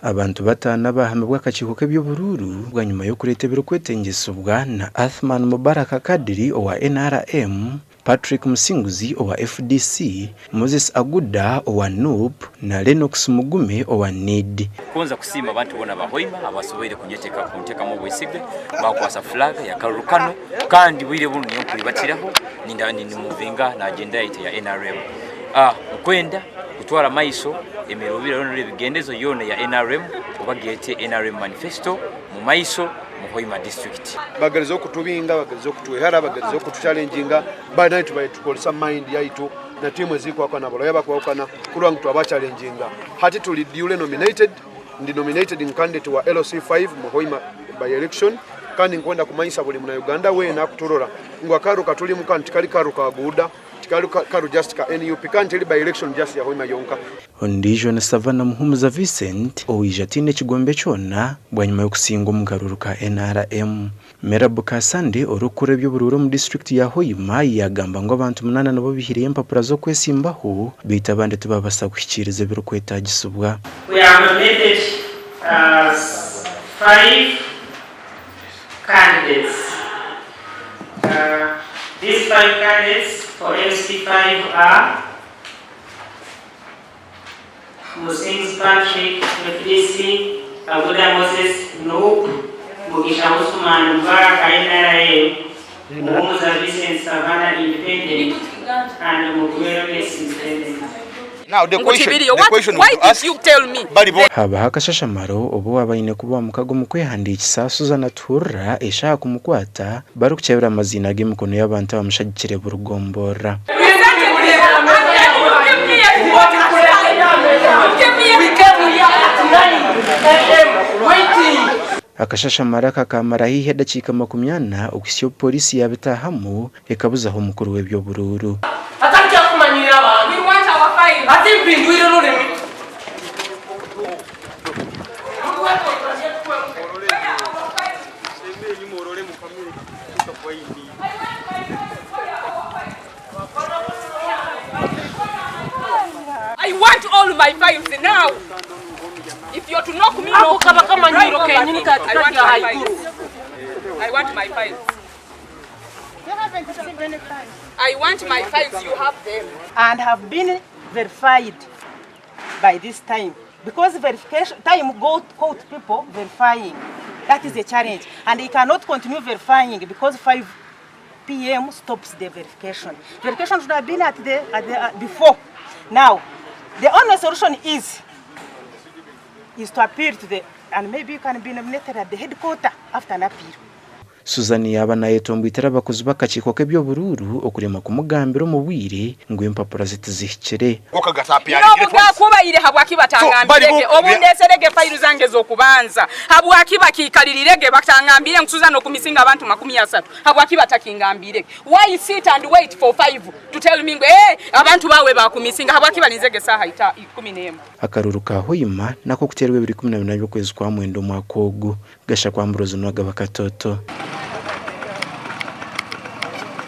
Abantu bataano abaahamibwa akakiiko k'eby'oburuuru bwanyima y'okureeta ebirikwetengyesibwa na Athman Mubaraka Kadiri owa NRM, Patrick Musinguzi owa FDC, Moses Aguda owa nup na Lennox Mugume owa NID. Nkugonza kusiima abantu boona aba Hoima abasoboire kunyeteka kuntekamu obwesige bakwasa flag ya karuru kanu kandi bwire bunu niyo nkwibatiraho ninda nimuvinga na agenda yaitu ya nrm. Nkwenda kutwara maiso emirubiro yoona ebigendezo yoona eya nrm oba gyete nrm manifesto mumaiso mu Hoima district. Bagerizeho kutubinga, bagerizeho kutwehara, bagerizeho kutuchalenjinga but naitwe tubaire nitukoresa mind yaitu na tiimu ezirikwahukana, abaloya bakwahukana kurora ngu twabachalenjinga. Hati turi duly nominated, ndi nominated nka candidate wa LC5 mu Hoima by election kandi nkwenda kumanyisa buri muna Uganda weena akuturora ngu akaruru katurimu kanu tikari karuru ka guuda. Tikari karu just ka nup kandi teri by election just ya Hoima yonka. Ondiijo ni Savannah Muhumuza Vincent owaija ataine kigombe kyona bwanyima y'okusinga omu karuuru ka NRM. Merab Kasande orikukurira eby'oburuuru omu disiturikiti ya Hoima yaagamba ngu abantu munaana nibo baihireyo empapura z'okwesimbaho beitu abandi tibabaasa kuhikiiriza ebirikwetaagisibwa. We have nominated 5 candidates. These 5 candidates for LC5 are Musings Patrick, FDC, Aguda Moses, NUP, Mugisha Usuman Mubaraka, NRM, Muhumuza Vincent Savannah, Independent, and Mugwero S, Independent. Ngu tibiriyo. What, why did you tell me? Habaho akashashamaro obu owaaba aine kuba owa mukago omu kwehandiikisa, Susan Atuhurira, eshaaha kumukwata barikukyebera amaziina g'emikono y'abantu abamushagikire buri gomborora. Akashashamaro aka kaamara haihi edakiika 40 okuhitsya obu pooriisi yaabitaahamu ekabuzaho omukuru w'eby'oburuuru. I want all my files now. If you're to knock me, knock me. I want my files. I want my files. I want my files, you have them. And have been verified by this time because verification time go caught people verifying. That is a challenge. And they cannot continue verifying because 5 p.m. stops the verification. Verification should have been at the, at the before. Now, the only solution is is to appeal to the, and maybe you can be nominated at the headquarter after an appeal. Susan yaaba naayetomboitera abakozi b'akakiiko k'eby'oburuuru okuremwa kumugambira omu bwire ngu empapura ze tizihikire. N'obu bwakubaire habwaki batangambirege obu ndeserege failu zange z'okubanza? Habwaki bakiikaliriirege batangambire ngu Susan okumisinga abantu 30? Habwaki batakingambirege? Why sit and wait for 5 to tell me ngu eh abantu baawe baakumisinga? Habwaki balinzege esaaha 11? Akaruuru ka Hoima n'ak'okuteerwa ebiro 14 by'okwezi kwa mwenda omwaka ogu. Gashakwa Ambrose Nuwagaba Katoto.